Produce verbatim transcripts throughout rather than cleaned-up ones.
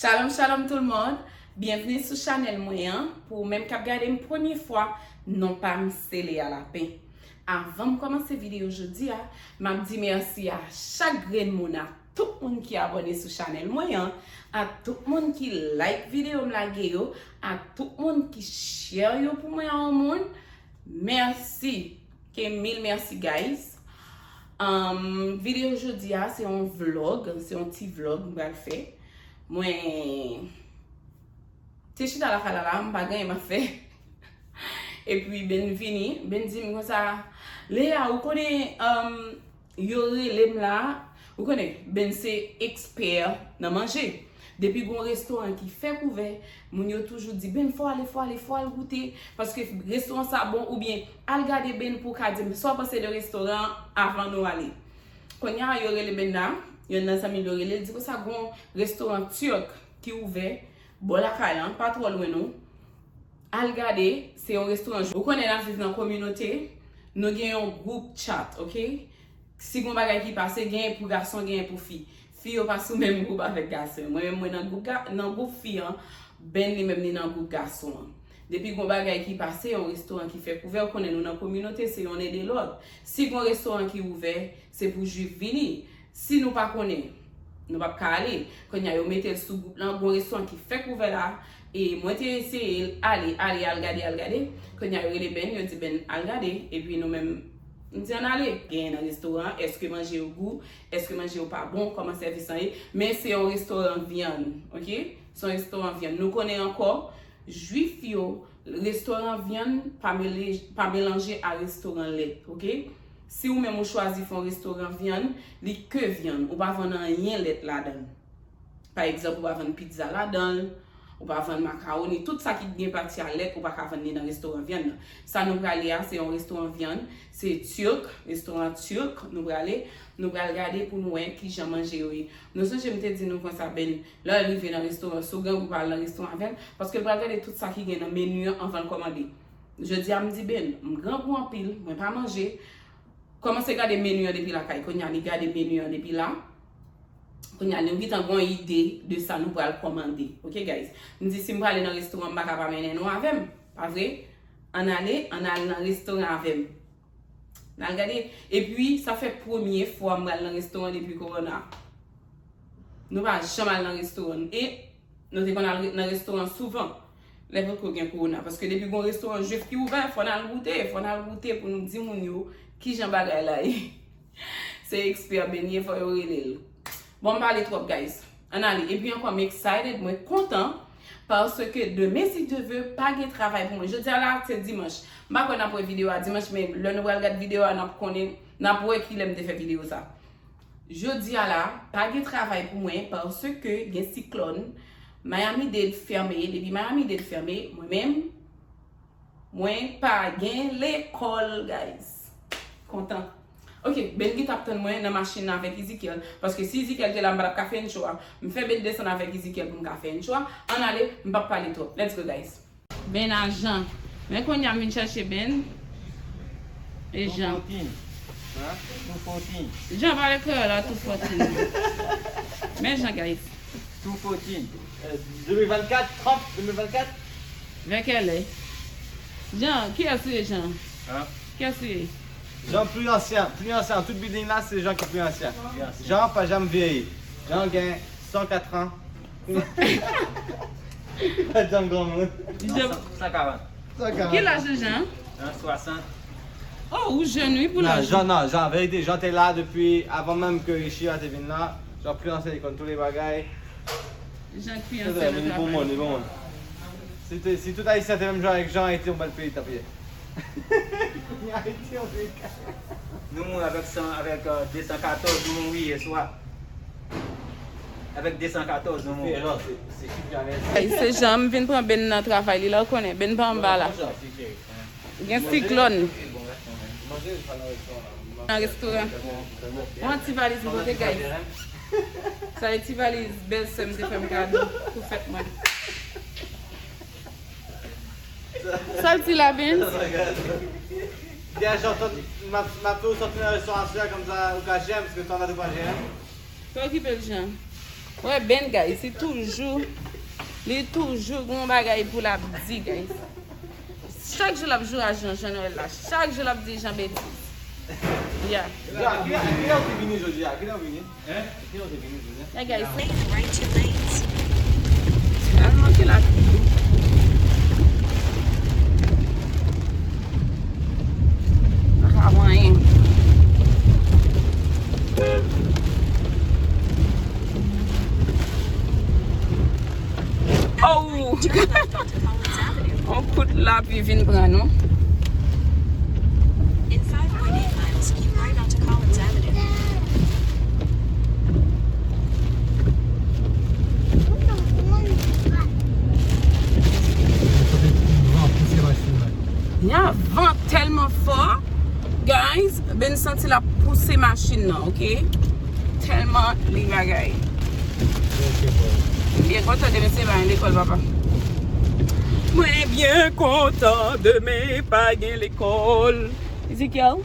Shalom, shalom tout le monde. Byenvni sou chanèl mwen an. Pou ou menm k ap gade m premye fwa, non pa m se Lea Lapin. Avan m kòmanse videyo jodi a, m ap di mèsi a chak grenn moun, a tout moun ki abòne sou chanèl mwen an, a tout moun ki like videyo m lage yo, a tout moun ki share yo pou mwen a yon moun. Mèsi. Ke mil mèsi, guys. Um, videyo jodi a, se yon vlog, se yon ti vlog m pral fè. Mwen te chita lakay la la, m pa gen anyen m ap fè. Epi Ben vini, Ben di m konsa, Lea, ou konnen, um, yo rele m la, ou konnen, Ben se ekspè nan manje. Depi gon restoran ki fèk ouvè, moun yo toujou di, Ben, fò ale, fò ale, fò al goute. Paske restoran sa bon, oubyen al gade Ben pou w ka di m sa w panse de restoran an avan nou ale. Kounye a, yo rele Ben la, yonn nan zanmi l yo rele l, di konsa gon restoran tirk ki ouvè bò lakay lan, pa twò lwen nou. Al gade, se yon restoran. Ou konnen n ap viv nan kominote, nou gen yon gwoup chat, oke? Si gon bagay ki pase, genyen pou gason, genyen pou fi. Fi yo pa sou menm gwoup avèk gason yo. Mwen menm, mwen nan gwoup ga-, nan gwoup fi an, Ben li menm li nan gwoup gason an. Depi gon bagay ki pase, yon restoran ki fèk ouvè, ou konnen nou nan kominote, se yonn ede lòt. Si gon restoran ki ouvè, se pou jwif vini. Si nou pa konnen, nou p ap ka ale. Kounye a, yo mete l sou gwoup lan, gon restoran ki fèk ouvè la, e mwen te eseye ale, ale, al gade, al gade. Kounye a, yo rele Ben, yo di Ben al gade, epi nou menm, m di ann ale. Genyen nan restoran an, èske manje yo gou, èske manje yo pa bon, kòman sèvis lan ye. Men se yon restoran vyann, oke? Se yon restoran vyann. Nou konnen ankò, jwif yo, restoran vyann pa mele-, pa melanje a restoran lèt, oke? Si ou menm ou chwazi fè yon restoran vyann, li ke vyann, ou pa vann anyen lèt ladan l. Pa egzanp, ou pa vann pizza ladan l, ou pa vann makawoni, tout sa ki gen pati a lèt, ou pa ka vann li nan restoran vyann nan. Sa nou prale a, se yon restoran vyann, se tirk, restoran tirk, nou prale, nou pral gade pou nou wè kijan manje yo ye. Nou sonje m te di nou konsa, Ben, lè l rive nan restoran, si w grangou pa al nan restoran avè l, paske l pral gade tout sa ki gen nan meni an anvan l kòmande. Jodi a m di Ben, m grangou anpil, mwen pa manje. Kòmanse gade meni an depi lakay. Kounye a li gade meni an depi la. Kounye a nou gentan gon ide de sa nou pral kòmande. Oke, guys? M di si m prale nan restoran, m pa ka pa mennen nou avè m. Pa vre? Ann ale, ann al nan restoran avè m. N al gade. Epi, sa fè premye fwa m pral nan restoran depi kowona. Nou pa janm al nan restoran. E nou te konn al re-, nan restoran souvan. Lè potko gen kowona. Paske depi gon restoran jwif ki ouvè, fò n al goute. Fò n al goute pou nou di moun yo kijan bagay la ye. Se ekspè Ben ye, fò yo rele l. Bon, m pale twòp, guys. Ann ale. Epi ankò, m excited, mwen kontan. Paske demen, si Dye vle, pa gen travay pou mwen. Jodi a la, se dimanch. M pa kwè n ap wè videyo a dimanch, men lè nou pral gad videyo a, n ap konnen, n ap wè kilè m te fè videyo sa. Jodi a la, pa gen travay pou mwen, paske gen siklòn. Miami-Dade fèmen. Depi Miami-Dade fèmen, mwen menm, mwen pa gen lekòl, guys. Kontan. Oke, Ben ki t ap tann mwen nan machin nan avèk Ezekiel. Paske si Ezekiel te la, m pa t ap ka fè intro a. M fè Ben desann avèk Ezekiel pou m ka fè intro a. Ann ale, m p ap pale twòp. Let's go, guys. Ben a Jan. Men kounye a m vin chèche Ben. E Jan. Two fourteen. Huh? Two fourteen. Jan pale kreyòl a, two fourteen. Men Jan, guys. Two fourteen. Euh, deux mille vingt-quatre, Trump, deux mille vingt-quatre. Vè kèlè? Jan, kiyès ou ye, Jan? Hein? Kiyès ou ye? Jan pli ansyen, pli ansyen. Tout building la, se Jan ki pli ansyen. Pli ansyen. Jan pa janm vyeyi. Jan gen san kat an. Pa janm granmoun. Jan. San karant. San karant. Ki laj ou, Jan? Hein, swasant. Oh, ou jèn, wi, pou laj ou. Non, Jan, non, Jan, verite, Jan te la depi avan menm ke Richie a te vin la. Jan pli ansyen, li konn tout bagay. Jan pli ansyen nan travay. Li bon moun, li bon moun. Si te, si tout Ayisyen te menm jan avèk Jan, Ayiti yon bèl peyi t ap ye. Ayiti yon peyi. Nou mouri avèk san, avèk, euh, de san katòz, nou mouri yè swa. Avèk de san katòz, nou mouri. Ey, se Jan, m vin pran Ben nan travay li la, ou konnen, Ben pa anba la. Gen siklòn. Nan restoran. Yon ti valiz m pote, guys. Sa e ti valiz bèlsè m te fè m kado pou fèt mwen. Sa l di la, Ben? Dèyè Jan, m ap, m ap fè w sòti nan restoran aswè a, kòmsa ou ka jere, paske restoran la tou pa jere. Pa okipe l, Jan. Wè Ben, guys, li toujou, li toujou gen yon bagay pou l ap di, guys. Chak jou l ap joure ak Jan, Jan Nwèl la. Chak jou l ap di Jan betiz. Yeah. Kilè w te vini jodi a? Kilè w vini? Kilè w te vini jodi a? Hey, guys. Al manke la. Pa ka anyen. Oh! On kout lapli vin pran nou. In five point eight miles, keep right onto Collins Avenue. Gen van tèlman fò. Guys, Ben santi l ap pouse machin nan, ok? Tèlman li bagay. M byen kontan demen se pa gen lekòl, papa. Mwen byen kontan demen pa gen lekòl. Ezekiel?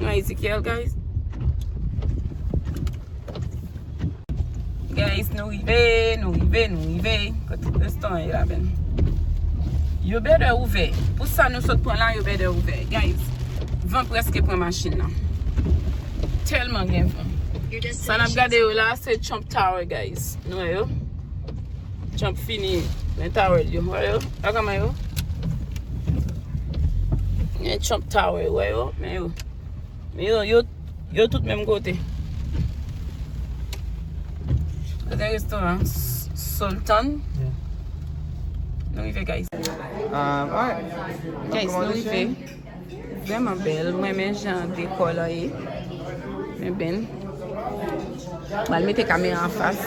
Mwen Ezekiel, guys. Guys, nou rive, nou rive, nou rive. Kote restoran ye la, Ben? Yo bèdè ouvè. Pou sa nou sot pran la, yo bèdè ouvè. Guys, van prèske pran machin nan. Tèlman gen van. Sa n ap gade yo la, se Trump Tower, guys. Nou wè yo? Trump fini. Men tower yo. Wè yo? Pa kòman yo? Men Trump Tower, wè yo? Men yo. Men yo, yo, yo tout menm kote. Kote restoran S-, Sultan. Yeah. Nou rive, guys. Um, alright. Guys, nou rive. Vrèman bèl. Mwen renmen jan dekò lan ye. Men Ben. Mwen al mete kamera anfas.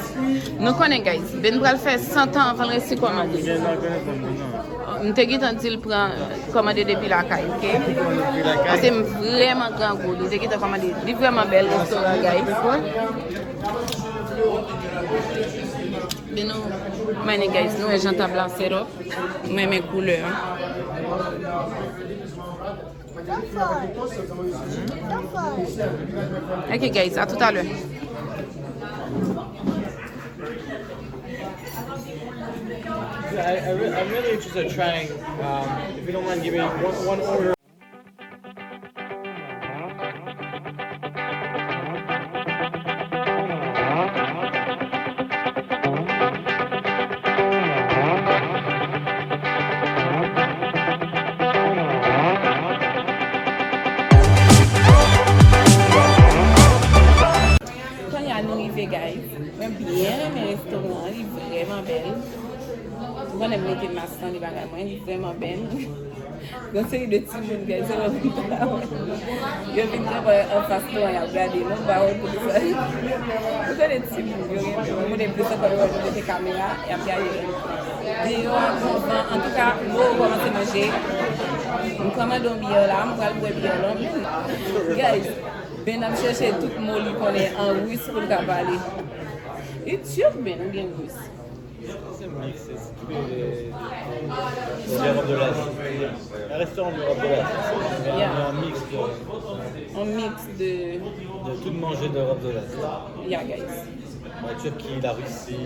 Nou konnen, guys, Ben pral fè san tan anvan l resi kòmande. M te gentan di l pran kòmande depi lakay, ok? Paske m vrèman grangou. Li te gentan kòmande. Li vrèman bèl restoran, guys. Men nou, men guys, nou wè jan tab la set up. Mwen renmen koulè an. Ok, guys, à tout à l'heure. I, I, re- I'm really interested in trying. Um, if you don't mind giving one, one order. Kounye a nou rive, guys. Mwen byen renmen restoran an, li vrèman bèl. Ou konnen m mete mask nan, li bagay mwen, li vrèman bèl. Yon seri de timoun, guys, se lè m ta wè. Yo vin kanpe anfas nou an, y ap gade nou, m pa wè poukisa. Ou konnen timoun, yo gen, yo konnen plis ankò, yo wè nou mete kamera, y ap gade nou. Deyò a, bon van, antouka, nou kòmanse manje. M kòmande yon byè la, m pral bwè byè la. Guys, Ben ap chèche tout mo li konnen an ris pou l ka pale. Li tchèk, Ben, ou gen ris. C'est un mix, c'est inspiré de, de, de l'Europe de l'Est. Un restaurant de l'Europe de l'Est. C'est un, yeah, un mix de, un mix de, de tout manger d'Europe de l'Est. Yeah, guys. La Turquie, la Russie,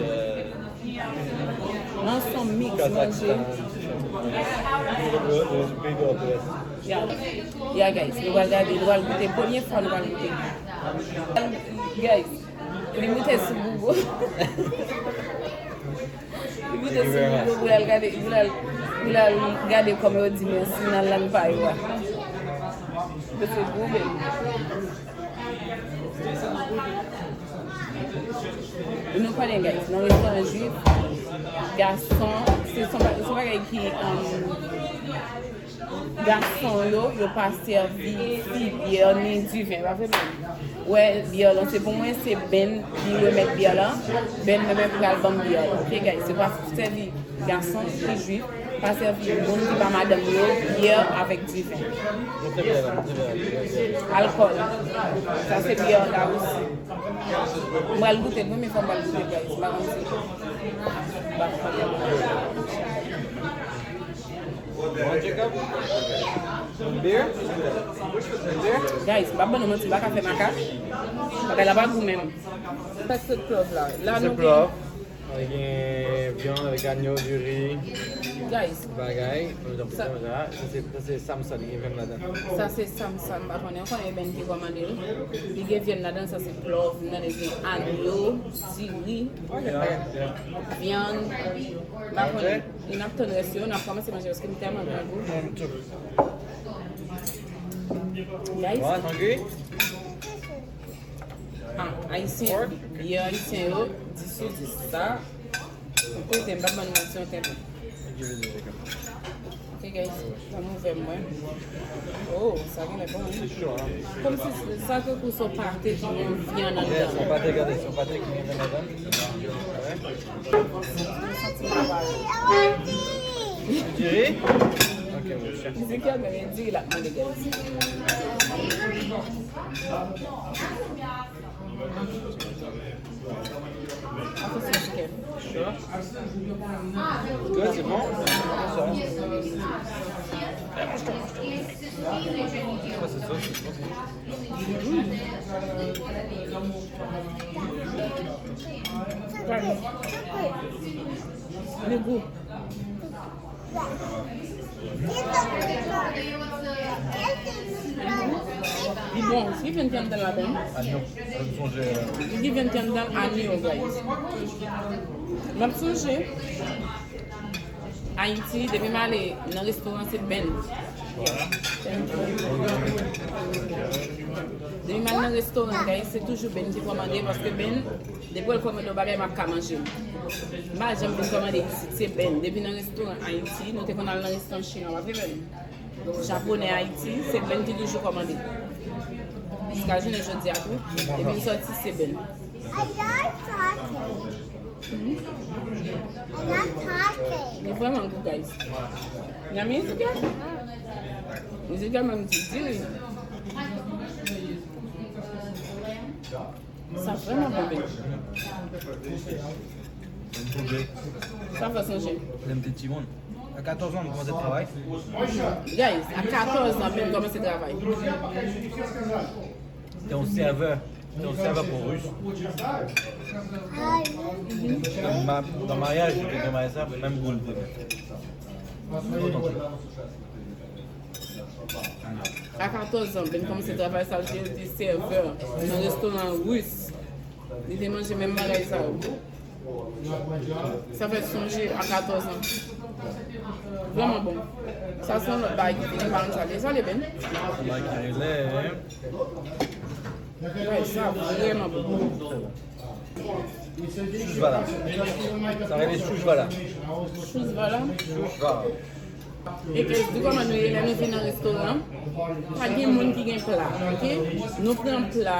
euh, non, c'est un mix Kazakhstan, manje. Le, le, le pays d'Europe de l'Est. Yeah. Yeah, guys. Nou pral gade, nou pral goute. Premye fwa nou pral goute. Guys. Li moute sou Google. Li moute sou Google pou l al gade, pou l al, pou l al gade kòman yo di mèsi nan lang pa yo a. Mwen se Google. Nou konnen, guys, nan restoran jwif, gason, se son ba-, se yon bagay ki, um, gason yo, yo pa sèvi fi byè ni diven, pa vre, Ben? Wè, byè lan se pou mwen, se Ben ki remèt byè lan. Ben, mwen menm, pral ban m byè lan. Ok, guys, se pa sèvi gason ki jwif, pa sèvi moun ki pa madanm yo byè avèk diven. Alkòl. Sa se byè an Larisi. M pral goute l, premye fwa m pral goute, guys. M pa konn si. Want Jacob? Beer? Beer? Guys, m pa ban nou manti, m pa ka fè makak. Bagay la pa gou menm. Sa se plov la. La nou gen Avèk vyann, avèk agno, diri, guys, bagay. Sa, sa se, sa se Samson ki gen vyann ladan. Sa se Samson, m pa konnen. Ou konnen e Ben ki kòmande l. Li gen vyann ladan, sa se plov, nan li gen agno, diri, vyann. M pa konnen. E n ap tann rès yo, n ap kòmanse manje paske m tèlman grangou. Guys. Ah, ayisyen, ye ayisyen yo, dis sou dis sa. Kote m pa ban nou manti yon tenten. Ok, guys, ban m ouvè mwen. Oh, sa genlè bon, wi. Kòmsi sa tankou se yon pate ki gen vyann anndan. Yes, yon pate, gade, se yon pate ki gen vyann anndan. Diri? Ok, monchè. Mizik yo, men diri l ap mande, guys. Sure. Good, c'est bon. Quoi, c'est ça, c'est bon. Li gou. Li bon, si vyann ki anndan ladan. Li gen vyann ki anndan, anyo, guys. M ap sonje Ayiti, depi m ale nan restoran, se Ben. Depi m al nan restoran, guys, se toujou Ben ki kòmande, paske Ben, depi l kòmande yon bagay, m ap ka manje l. M pa janm vin kòmande isit, se Ben. Depi nan restoran Ayiti, nou te konn al nan restoran chinwa, pa vre, Ben? Japonè Ayiti, se Ben ki toujou kòmande. Jiska jounen jodi a tou, depi m sòti, se Ben. Li vrèman gou, guys. Nan mizik la, mizik la menm di diri. Sa vrèman bon, Ben. Sa fè sonje. Lè m te timoun. A katòz an, m kòmanse travay. Guys, a katòz an, Ben kòmanse travay. Te yon sèvè, te yon sèvè pou ris. Nan ma-, nan maryaj, te gen maryaj sa, menm goul te. Otantik. A katòz an, Ben kòmanse travay sa, l te, te sèvè nan restoran ris. Li te manje menm bagay sa yo. Sa fè sonje a katòz an. Vrèman bon. Sa se yon lòt bagay ki vini pa m salye. Salye, Ben. Bagay ki rele. Bagay sa vrèman bon. Chouch vala. Sa rele chouch vala. Chouch vala? Chouch vala. E ke di kòman nou ye lè nou vin nan restoran, pa gen moun ki gen pla, ok? Nou pran pla,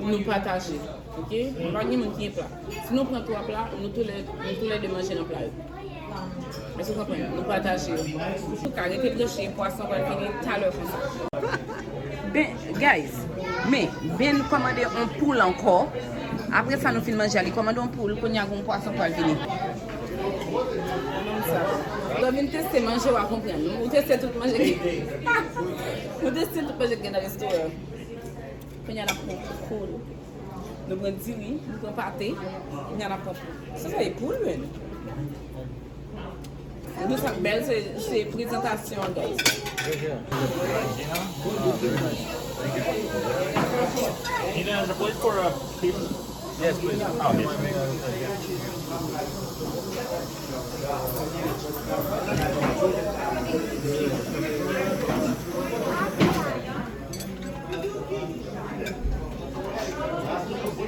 nou pataje, ok? Pa gen moun ki gen pla. Si nou pran twa pla, nou toulè, nou toulède manje nan pla yo. Èske w konprann? Nou pataje yo. Ou ka rete branche, pwason pral vini talè konsa. Ben, guys, men, Ben kòmande yon poul ankò. Apre sa, nou fin manje a, li kòmande yon poul, kounye a gon pwason pral vini. Lè w vin teste manje, w a konprann. Nou teste tout manje ki, nou teste tout manje ki gen nan restoran. Kounye a n ap pran poul. Nou pran diri, nou pran pate, kounye a n ap pran poul. Sa, sa e poul, men. Nou sa k bèl, se, se prezantasyon an, guys. Need another plate for uh, people? Yes, please. Oh, yes.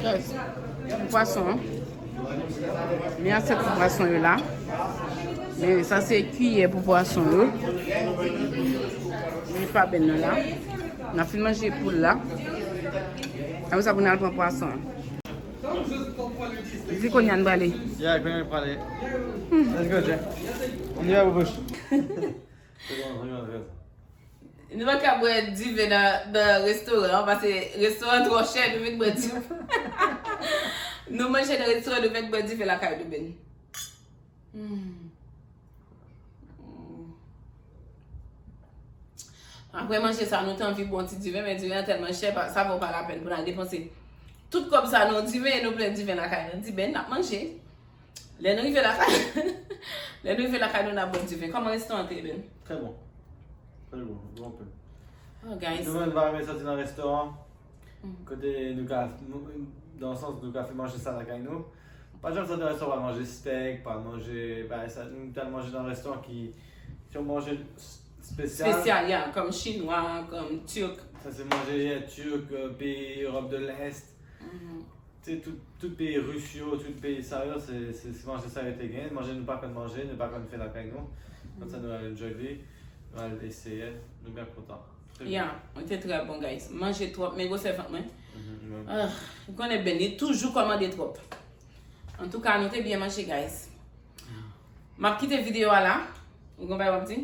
Guys, pwason an. Men asyèt pou pwason yo la. Men sa se kiyè pou pwason yo. Li pa Ben nan la. N ap fin manje poul la. Apre sa pou n al pran pwason an. Li di kounye a n prale. Yeah, kounye a n prale. Let's go, Jay. On y va, Boubouche. Nou pa ka bwè diven nan, nan restoran an, paske restoran twò chè, nou vin bwè diven. Nou manje nan restoran, nou vin bwè diven lakay nou menm. Hmm. Hmm. Apre manje sa, nou te anvi bwè yon ti diven, men diven an tèlman chè, pa- sa vo pa lapèn pou n al depanse tout kòb sa nan yon diven e nou plen diven lakay nou. Diven n ap manje. Lè nou rive lakay, lè nou rive lakay nou, n ap bwè diven. Kòman restoran te ye, Ben? Très bon. Très bon. Bon pen. Oh, guys. Nou menm pa renmen soti nan restoran. Mhm. Kote nou ka, nan sans nou ka fè manje sa lakay nou. Pa janm soti nan restoran pa manje steak, pa manje bagay sa. Nou t al manje nan restoran ki, ki yon manje s- espesyal. Espesyal, yeah, kòm chinwa, kòm tirk. Sa se manje, yeah, tirk, euh, peyi Europe de l'Est. Mhm. Se tout, tout peyi ris yo, tout peyi sa yo, se se- se manje sa yo te gen. Manje nou pa konn manje, nou pa konn fè lakay nou. Konsa nou al enjoy li, nou al eseye, nou byen kontan. Très bien. Yeah, li te trè bon, guys. Manje twòp, men gwosè vant mwen. Mhm, mhm. Ah, ou konnen Ben, li toujou kòmande twòp. Antouka, nou te byen manje, guys. M ap kite videyo a la. Ou gen bagay w ap di?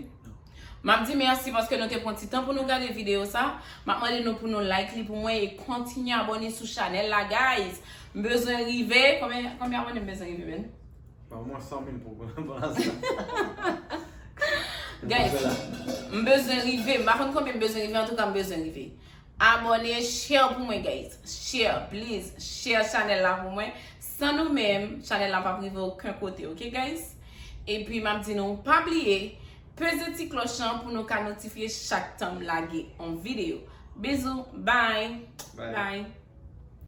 M ap di mèsi paske nou te pran ti tan pou nou gade videyo sa. M ap mande nou pou nou like li pou mwen e kontinye abòne sou chanèl la, guys. M bezwen rive. Konbyen, konbyen abòne m bezwen rive, Ben? Ba omwen san mil pou pou sa. Guys, m bezwen rive. M pa konn konbyen m bezwen rive, antouka m bezwen rive. Abòne, share pou mwen, guys. Share, please. Share chanèl la pou mwen. San nou menm, chanèl la p ap rive okenn kote, ok, guys? Epi, m ap di nou, pa bliye, peze ti klòch lan pou nou ka notifye chak tan m lage yon videyo. Bizou, bye! Bye. Bye.